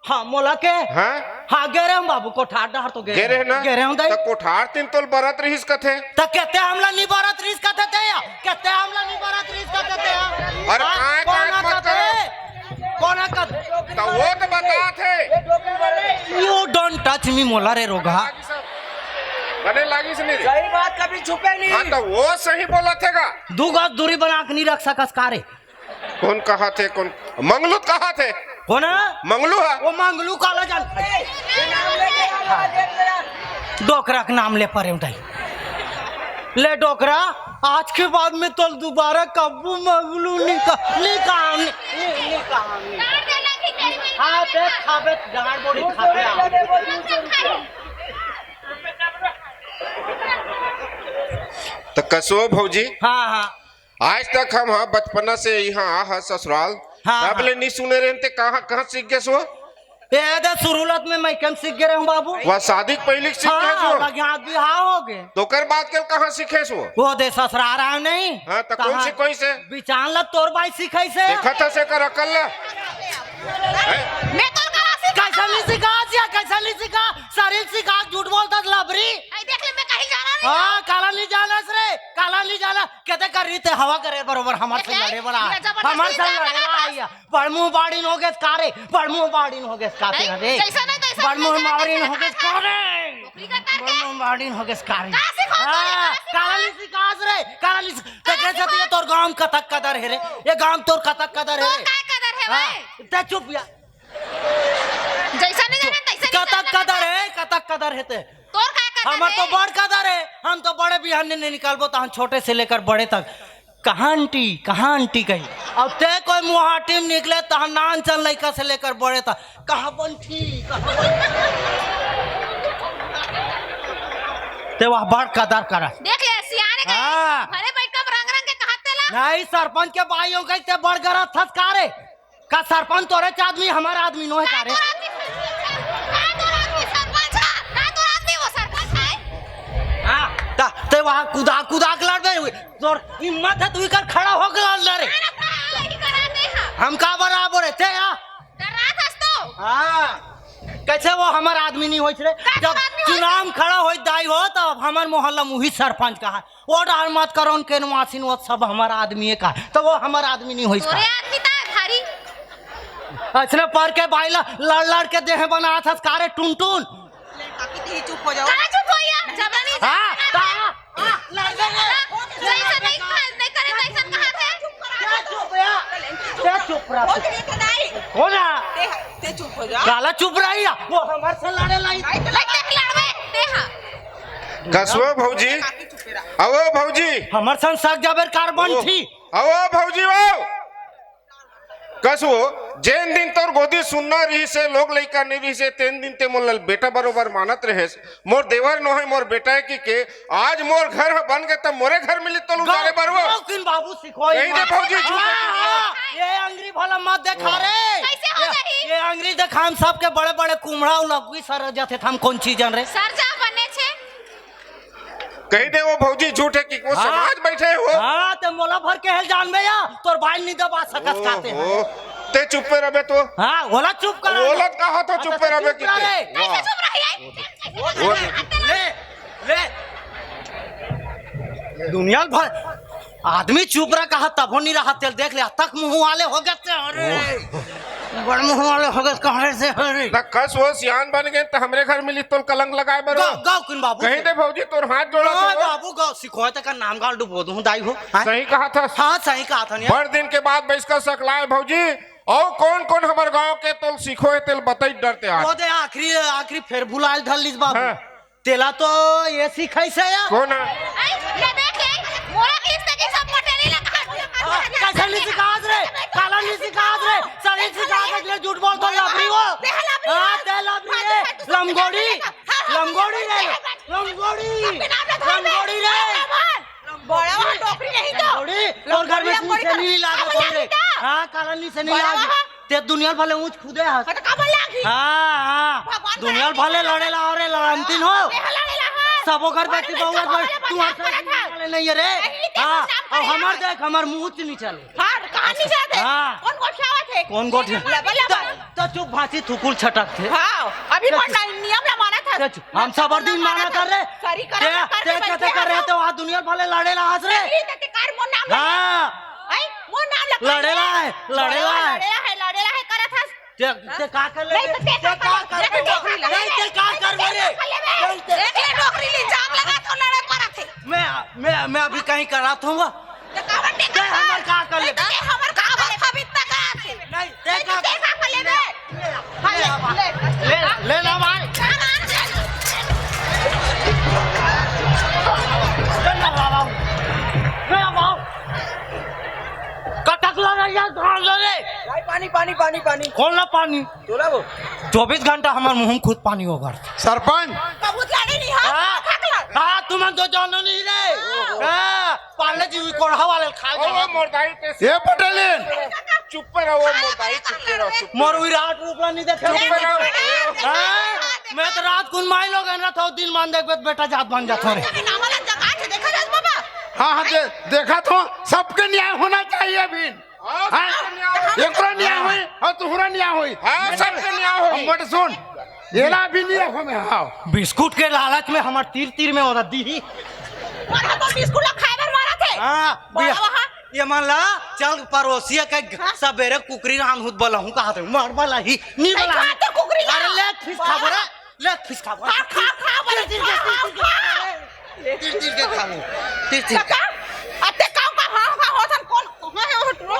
हाँ, मोला के? हाँ? हाँ, गे रहे हूँ बाबू, कोठार डहर तो गे गे रहे रहे। ना? गे रहे हूँ दाई। त कोठार तीन तोल बरत रहिस कथे। त केते हमला नी बरत रहिस कथे ते या? केते हमला नी बरत रहिस कथे ते या? अरे हाँ, काय, काय कोना मत कथे? करो। कोना कथे? त वो तो बतात हे। You don't touch me, मोला रे रोगहा। बने लागिस नहीं रे। सही बात कभी छुपे नहीं। हाँ, त वो सही बोलत हे गा। दू गज दूरी बना के नहीं रख सकस का रे? कोन कहत हे, कोन? मंगलू त कहत हे। कोन हे? मंगलू हे। वो मंगलू काला जान। डोकरा के नाम ले परे उठाई। ले डोकरा, आज के बाद में तोल दोबारा कब्बू मंगलू नी कह, नी कहा, नी, नी, नी कहा, नी। हाँ, पेट खाबे, गाड़ बोड़ी खाबे। त कसो भौजी? हाँ, हाँ। आज तक हम हा बचपना से इहाँ आ हा ससुराल, हाँ, तब हाँ। ले नी सुने रहेन ते कहाँ, कहाँ सीख गेस वो? ए दे सुरुलत में मैं कम सीख गे रहे हूँ बाबू। वह शादी के पहले सीख हाँ, गेस वो? लगिया बिहाव हो गे। तो ओकर बाद के कहाँ सीखेस वो? वो दे ससुराल आए नहीं। हाँ, त कौन कहाँ? सी कोई से? बिचान ला तोर बाई सिखाई से। देखत हस एकर अकल ला। हैं? मैं तो कहाँ सीखा? कैसा नहीं सीखा, सिया, कैसा नहीं सीखा? शरीर सीखा, झूठ बोलता लबरी। आई देख ले, मैं कहीं जाना नहीं। हाँ, काला नहीं जाना रे, काला नहीं जाना। कहते कर रही ते हवा करे बरोबर, हमार से देख ले, लड़े बड़ा। ये जबरदस्ती हमर से लड़े बड़ा। बड़ मुंह बाड़ीन हो गेस का रे, बड़ मुंह बाड़ीन हो गेस का रे। जैसा नहीं, तैसा बड़ मुंह बाड़ीन हो गेस का रे। नौकरी करता बड़ मुंह बाड़ीन हो गेस का रे। का सिखाता रे, हाँ, का सिखाता? काला नहीं सिखास रे, काला नहीं सिख-, ते का कैसे सिखाता? तोर गांव कतक कदर हे रे, ये गांव तोर कतक कदर हे रे। काय कदर हे हाँ, भाई? ते चुप या। जैसा नहीं जाने, तैसा नहीं कतक जाने। कदर हे, कतक कदर हे ते। तोर का कदर हमर तो हे? बड़ कदर हे, हम तो बड़े बिहान ने नहीं निकालबो, तो हम छोटे से लेकर बड़े तक। कहाँ आंटी, कहाँ आंटी कही। अब ते कोई मुहाटी में निकले, तो हम नान चल लइका से लेकर बड़े तक। कहाँ बंटी, कहाँ बंटी? ते वह बड़ कदर करा। देख ले, सियाने कही, हाँ। घरे बैठ के रंग रंग के कहा तेला। नहीं, सरपंच के बाइयों कही ते बड़ गरत थस का रे। का सरपंच तोरे च आदमी, हमार आदमी नो हे का रे? तोर आदमी सरपंच हे? का तोर आदमी सरपंच हे? का तोर आदमी वो सरपंच हे? हाँ, त-, ते वहाँ कुदा, कुदा के लड़बे हुए। तोर हिम्मत हे, तू इकर खड़ा हो के लड़ ले रे। अरे, का यही करा दे हा? हम का बराबर हे, ते आ? डरात हस तो? हाँ। कैसे वो हमार आदमी नहीं होइस रे? का जब तोर आदमी होइस? चुनाव में खड़ा होई दाई हो, तब हमार मोहल्ला में उही सरपंच कहा। वो डर मत करो, उनके नवासिन, वो सब हमार आदमी हे का, तो वो हमार आदमी नहीं होइस का। तोरे आदमी ता भारी। अइसने पर के बाई ला लड़ लड़ के देह बनात हस का रे टुनटुन। काकी, ते चुप हो जाओ। कहाँ चुप हो या? जबरनी हाँ, ता, हाँ, लड़ ले रे। जैसा नहीं कर, नहीं करे, वैसा कहा थे? क्या चुप या? क्या चुप रहा? हो गई तो नहीं। हो जा। ते, ते चुप हो जा। काला चुप रही है? वो हमार से लड़े लाई। नहीं, तो लग तक लड़वे, ते हाँ। कसो भौजी? अवो भौजी। हमर संग सक जाबे रे कार्बन ओ, थी। अवो भौजी वो। कसो, जेन दिन तोर गोदी सुन्ना रहिसे, लोग लइका नहीं रहिसे, तेन दिन ते मोला बेटा बरोबर मानत रहेस। मोर देवर नो हे, मोर बेटा हे कि के, आज मोर घर ह बन गे, त मोरे घर मिली तोल उतारे बर वो। गौ किन बाबू सिखोई कही दे मत। भौजी, झूठ हाँ, है। हाँ, ये अंगरी भला मत देखा रे। कैसे हो ये, जाही? ये अंगरी देखा, हम सबके बड़े-बड़े कुम्हड़ा अउ लकवी सर जाथे, हम कौन चीज जान रे? सर जा बने छे। कही दे वो भौजी झूठ हे कि वो हाँ। समाज बैठे हो। हाँ, ते मोला भर के हेल जानबे या, तोर बाल नहीं दबा सकस ओहो। काते हैं। ते चुप्पे रबे तो। हाँ, ओला चुप करा। ओला कहा तो हाँ, चुप्पे तो रबे चुप किते। रहे। कैसे वाह। चुप रही है? वो ले, ले। दुनिया भर आदमी चुप रहा कहा, तब हो नहीं रहा, तेल देख ले, तक मुंह वाले हो गए थे, अरे। बड़ मुंह वाले हो गए, कहाँ से, अरे। ना कस वो सियान बन गए, तो हमरे घर में लित्तोल कलंक लगाए बर। गाओ, गाओ, किन बाबू। कहीं दे भौजी, तोर हाथ जोड़ा गाओ, तो। बाबू, गाओ, सिखोए तक का नाम गाल डुबो दूं, दाई हो। हाँ? सही कहा था। हाँ, सही कहा था, यार। बड़ दिन के बाद बैस कर सकलाए भौजी, और कौन कौन हमारे गांव के तोल सिखोए तेल बताई डरते आज। वो दे आखिरी, आखिरी फेर भुलाल धर लीस बाबू। हाँ। तेला तो ये सिखाइस हे या? कौन हे? आई, ये देख ले, मोला किस तरीके से पटेली लगा। हाँ, कैसे नहीं सिखास रे? काला नहीं सिखास रे? सही सिखास रे, झूठ बोल तो लबरी वो। ते लबरी हाँ, है। ते लबरी है। लमगोड़ी। हाँ, हाँ, लमगोड़ी है। हाँ, हाँ। लमगोड़ी। काला नी से नहीं बड़ा लागी। है। ते दुनिया भले ऊंच खुदे हस। हाँ, तो काबर लागी? हाँ, हाँ। भगवान दुनिया बड़ा भले है। लड़े ला, अरे लड़ंतीन हो। हाँ, ते लड़े ला, हाँ। सबो घर अरे बेटी मैं बहू सब घर वाला तू हर बदनाम करत है। लड़े नहीं है रे। नहीं, ते हाँ, बदनाम और करत हमार है। देख, हमार मुंह च नहीं चले। हाँ, कहाँ नहीं जाते? हाँ। कौन गोठियावत है? कौन गोठिया? ले, बोला तो, बात। तो चुप भांसी थुकुल छटक थे। हाँ, अभी तो कौन चुप। नहीं, नियम ला माना था। तो चुप। हम सब दिन माना कर रे। सरी करा ते, कर ते, ते, ते कर रहे तो आज दुनिया भले लड़े ला हंस रे। नहीं, ते, ते कर मोर नाम ला। हाँ। आई, मोर नाम ला। लड़े ला है, लड़े ला है। लड़े ला है, लड़े ला है, करत हस। ते, ते का कर ले? नहीं, तो ते ते का का कर ले? कर ले? नहीं, ते का कर ले रे? नहीं, ते देख ले, नौकरी ले, जाम लगा तो लड़े परत है। मैं, मैं, मैं अभी कहीं करा था। ते काबर ते ते का हमर का कर ले? ते हमर का कर ले? अभी तक आथे। नहीं, ते नहीं, का ते का कर ले बे? हाँ, ले, ले, ले, ले। ले, ले ला भाई। ले ला बाबा। ले ला बाबा। कटक ला रही है, कहाँ ले रे? भाई, पानी, पानी, पानी, पानी। कौन ला पानी? तोला वो। चौबीस घंटा हमार मुंह में खुद पानी होगा। सरपंच। कबूत लड़े नहीं, हाँ? हाँ। खा के लड़। हाँ, तुमन तो जानो नहीं रे। हाँ। हाँ, पाले जी कोढ़ा वाले खा ओ, गया। वो मोरदाई पे से ए पटेलिन। चुप रहो, मोरदाई, चुप रहो, चुप रहो। मोर विराट रूप ला नहीं देखे। चुप रहो। हाँ, मैं तो रात कुन माई लोग है ना, तो दिन मान देख बेटा जात बन जात हो रे। नाम वाला जगह है, देखा जात बाबा। हाँ, हाँ, दे-, देखा तो सबके न्याय होना चाहिए अभी। हाँ? एकरो न्याय होई और तुहरा न्याय होई। हाँ, सबके न्याय होई। अब मत सुन, एला भी न्याय हो में, हाँ। बिस्कुट के लालच में हमर तीर तीर में औरत दी ही। और हम बिस्कुट ला खाए बर मारा थे। हाँ, वाह, भैया, वाह। ये मान ला, चल पड़ोसिया के ग-, हाँ। सबेरे कुकरी रांध हुत बलहूँ कहा थे, मार बला ही, नी नहीं बला। खा तो कुकरी ला। अरे ले फीस खा बोरा। ले, खिसका, खा, खा, खा, बोले, तिल, तिल, खा, तिल, खा, तिल, खा। तिल, तिल के खाबो। तिल, तिल के। काका, अते काऊ का हाँ, हाँ, होथन, कौन, कहाँ है वो टूरा?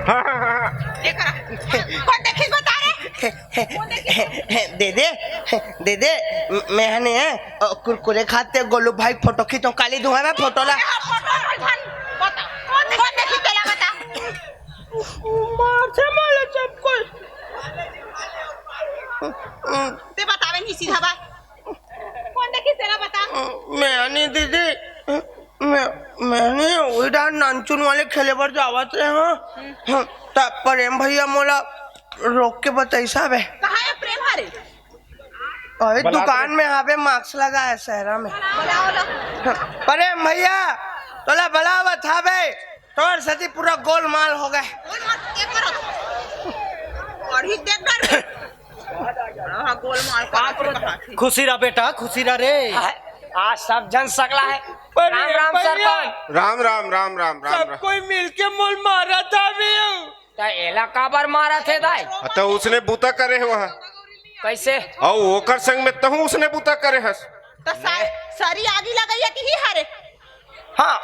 ये करा। कौन देखिस बता रे? कौन देखिस? दे दे, दे दे, मैं हने, अ, कुरकुरे खाते गोलू भाई फोटो खींचो, काली धुआं में फोटो ला। हाँ, फोटो ला, बता। कौन देखिस तेला बता? मार से मारे सब कोई। ते बतावे नहीं सीधा बात। कौन देखिस तेला बता? मैं नहीं दीदी, मैं, मैं नहीं, उही डान नानचुन वाले खेले बर जावत रहे, हाँ। हाँ, त प्रेम भैया मोला रोक के बतैसा बे। कहाँ है प्रेम हरे? अरे बलात दुकान में। में हावे, मास्क लगा है शहरा में। बलाओ ला। प्रेम भैया, तोला बलावत हावे, तोर सती पूरा गोलमाल हो गए। गोलमाल के करो? और ही देख डर। हाँ, गोलमाल का कहा थी। खुशी रह बेटा, खुशी रह रे। आ, आज सब जन सकला है। अरे राम राम भैया। सरपंच। राम राम, राम राम, राम सब राम। कोई मिलके मोल मारा था भी। त एला काबर मारत हे दाई? त उसने बुता करे हे वहाँ। कैसे? अउ ओकर संग में तहूँ उसने बुता करे हस। त सा-, सरी आगी लगाई है कि ही हरे? हाँ,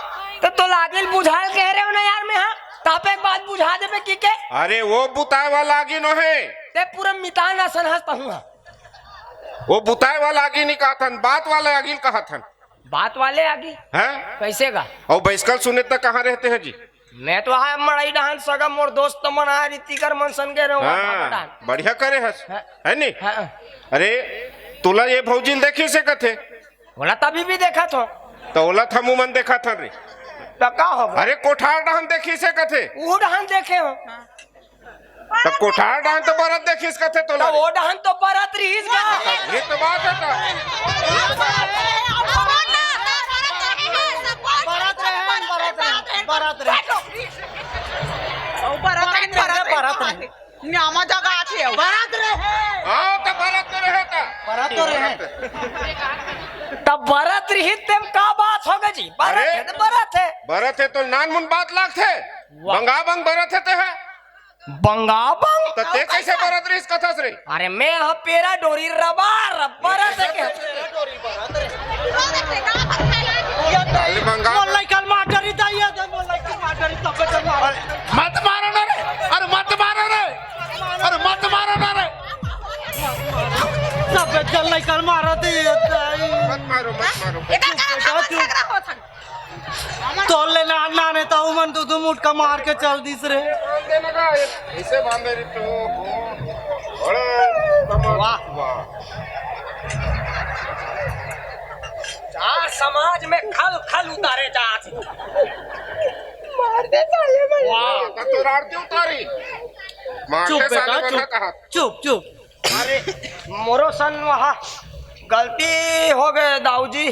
त तोला आगी ल बुझाल कहे रहे हो ना यार मैं, हाँ? तापे के बाद बुझा देबे की के? अरे वो बुताए वाला आगी नो हे। ते पूरा मितान असन हस तहूँ हा। वो बुताए वाला आगी नहीं कहत हन, बात वाला आगी ल कहत हन। बात वाले आगी? हैं? कैसे गा? अउ बैसकल सुने त कहाँ रहते हैं जी? मैं तो हाय मड़ई डहान सगा मोर दोस्त मन आय रीतिकर मन सन गे रहो हाँ, बाबा डहान। बढ़िया करे हस, हाँ। है नी? हाँ। अरे, तोला ये भौजी ल देखिस हे कथे? ओला तभी भी देखा थो। त ओला थमू मन देखा थन रे। त का हो? अरे, कोठार डहान देखिस हे कथे? ऊ डहान देखे हो। त कोठार डहान तो बरत देखिस कथे तोला त रे। ओ डहान तो बरत रहिस गा। ये तो बात है त। बरत रहे, बरत रहे, बरत रहे। ओ बरत रहे, बरत रहे। बरत रहे। न्यामा जगह आथे। बरत रहे। हाँ, त बरत तो रहे त। बरत तो रहे। तब बरत रही तेम का बात होगे जी? बरत अरे, है त बरत है। बरत है तो नान मुन बात लागथे। वाह। बंगा बंग बरत है ते है। बंगाबंग? त ते कैसे बरत रहिस कथस रे? अरे मैं ह पेरा डोरी रबा रब्बा रत के। अरे बंगाल। मोर लइका ल मार डरी दाई, ये दे मोर लइका ल मार डरी, तब तो मार। अरे मत मारो ना रे, अरे मत मारो रे, अरे मत मारो ना रे। सब जन लइका ल मारत हे दाई। मत मारो, मत मारो। इधर का झगड़ा होत हन। तोर ले नान नान हे, त उमन दू दू मुटका मार के चल दिस रे। ऐसे बांधे रे तो। अरे, वाह। वाह। आज समाज में खल खल उतारे जात हे। मार दे साले भाई। वाह। त तोर आरती उतारी। मार चुप दे साले बेटा, मन चुप, कहा। चुप, चुप। अरे, मोरो सन वहा गलती हो गए दाऊ जी।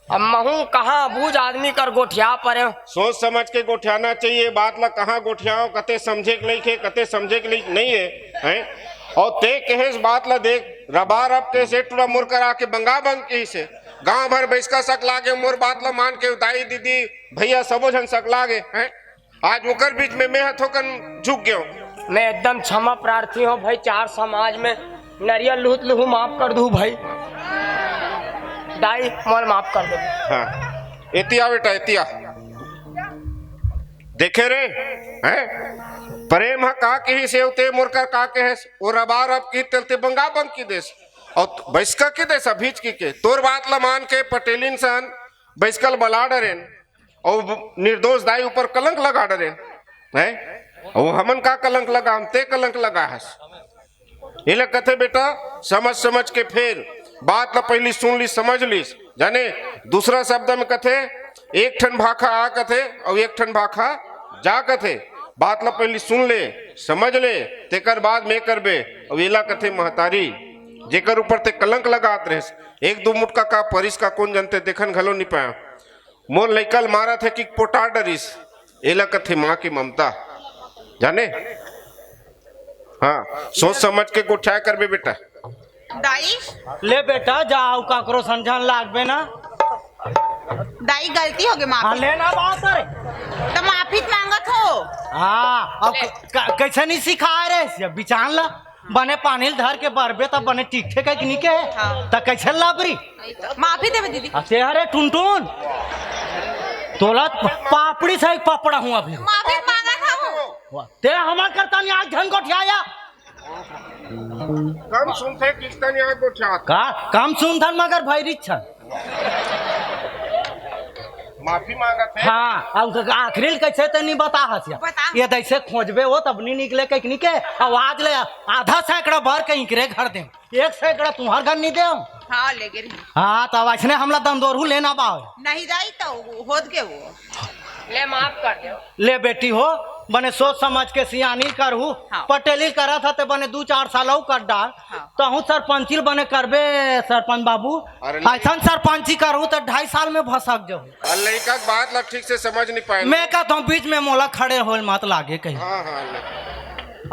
अब महू कहाँ बूझ आदमी कर गोठिया परे। सोच समझ के गोठियाना चाहिए। बात ला कहाँ गोठियाओ, कते समझे के लइक हे, कते समझे के लइक नहीं हे, हैं? अउ ते कहेस बात ला देख, रबार अब कइसे टूरा मोर करा के बंगा बंग कहिसे। गांव भर बइसका सकला गे मोर बात ला मान के, दाई दीदी भैया सबो झन सकला गे, हैं? आज ओकर बीच में मैं ह थोकन झुक गेंव। मैं एकदम क्षमा प्रार्थी हूँ भाई, चार समाज में नरियल लूट लूहू, माफ कर दू भाई। दाई, मोल माफ कर दो। हाँ, एतिया बेटा, एतिया। देखे रे, हैं? प्रेम ह का कहिस, एव ते मोर कर का कहेस, ओ रबार अब की तेल ते बंगा बंग की देस, अउ बइसका की देस, अभीच की के। तोर बात ल मान के पटेलिन सन बइसका ल बला डरेन, अउ निर्दोष दाई ऊपर कलंक लगा डरेन, हैं? अउ हमन का कलंक लगा, हम ते कलंक लगा हस। एला कथे बेटा, समझ समझ के फेर, बात ल पहिली सुन ली, समझ लीस। जाने, दूसरा शब्द में कथे, एक ठन भाखा आ कथे, अउ एक ठन भाखा जा कथे। बात ल पहिली सुन ले, समझ ले, तेकर बाद में करबे। अउ एला कथे महतारी, जेकर ऊपर ते कलंक लगात रहेस, एक दू मुटका का परिस का कोन जनते, देखन घलो नी पाया। मोर लइका ल मारत हे कि पोटा डरिस, एला कथे माँ के ममता। जाने? हाँ, सोच समझ के गोठिया करबे बेटा। दाई, ले बेटा, जा, अउ काकरो संझन लागबे ना। दाई, गलती हो गई, हाँ, माफी। ले ना बात रे। त माफी त मांगत हो। हाँ, अब ले। क-, क-, कइसे नहीं सिखाए रे, बिचान ला। बने पानी ल धर के बरबे त बने टिकथे कहि के नी के। हाँ। त कइसे लबरी? माफी देबे दीदी। आ, ते हरे टुनटुन, तोला प-, पापड़ी से एक पापड़ा हूँ अभी। माफी मांगत हूँ। वाह, ते हमर करता नहीं आज धन गोठियाया। कम सुनथे किस्ता नहीं आज गोठियात। का? कम सुनथन मगर भैरी छन। माफी मांगत हे। हाँ, अब आखिरी ल कइसे ते नहीं बता हस या। बता। ये तइसे खोजबे हो तब नहीं निकले कहि के नी के। आवाज ले आधा सैकड़ा भर के इकरे घर दे। एक सैकड़ा तुम्हार घर नहीं दे। हाँ, ले गे रही। हाँ, तब अइसने हमला दंदोरहू लेना बावे। नहीं जाई तो होत गे वो। ले माफ कर दे। ले बेटी हो, बने सोच समझ के सियानी करहू। हाँ। पटेली करत ह ते बने दू चार साल अउ कर डार। हाँ। तहूँ सरपंची ल बने करबे सरपंच बाबू। अरे नहीं। अइसन सरपंची करहू त ढाई साल में भसक जाहू। अरे लइका के बात ला ठीक से समझ नहीं पाए। मैं कहत हूँ बीच में मोला खड़े होए मत लागे कहीं। हाँ, हाँ, ले।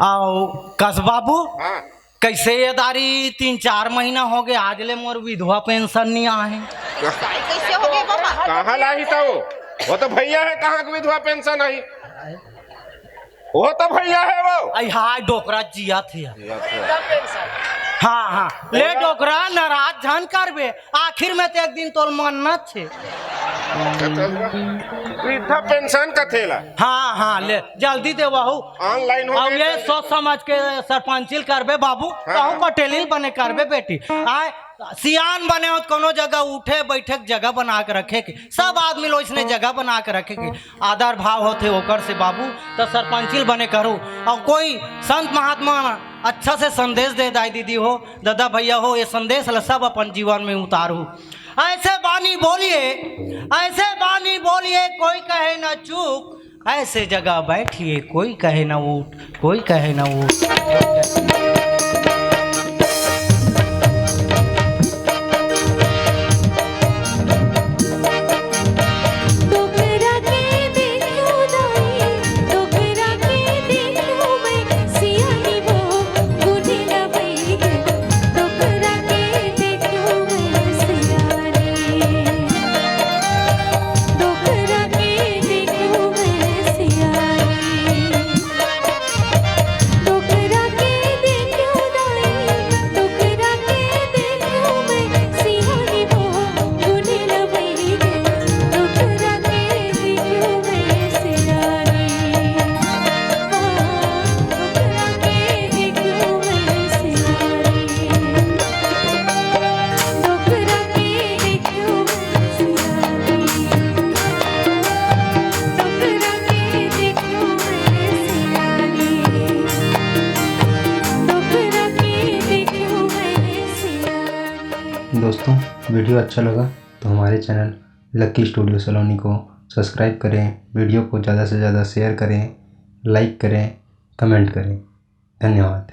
अउ कस बाबू, हाँ। कइसे ये दारी तीन चार महीना हो गए, आज ले मोर विधवा पेंशन नहीं आहे। कइसे हो गए बाबा? कहाँ लाही था वो? वो तो भैया है, कहाँ की विधवा पेंशन आई? वो तो भैया है वो। आई हाय, डोकरा जिया थे। हाँ, हाँ, ले डोकरा, नाराज झन करबे, आखिर में तो एक दिन तोल मन्नत छे। वृद्धा पेंशन कथे ला। हाँ, हाँ, ले, जल्दी देवाहू। Online हो अब गए ये तो। सोच समझ के सरपंचिल करबे बाबू, हाँ, कहूँ हाँ। पटेलिल बने करबे बेटी। आय, सियान बने हो त कोनो जगह उठे बैठे के जगह बना के रखे के, सब आदमी लो इसने जगह बना के रखे के आदर भाव होथे ओकर से बाबू, त सरपंचिल बने करू। अउ कोई संत महात्मा अच्छा से संदेश दे दाई दीदी हो, दादा भैया हो, ये संदेश ला सब अपन जीवन में उतारू। ऐसे बानी बोलिए, ऐसे बानी बोलिए, कोई कहे ना चूक, ऐसे जगह बैठिए, कोई कहे ना उठ, कोई कहे ना उठ। दोस्तों, वीडियो अच्छा लगा तो हमारे चैनल लक्की स्टूडियो सलोनी को सब्सक्राइब करें, वीडियो को ज़्यादा से ज़्यादा शेयर करें, लाइक करें, कमेंट करें। धन्यवाद।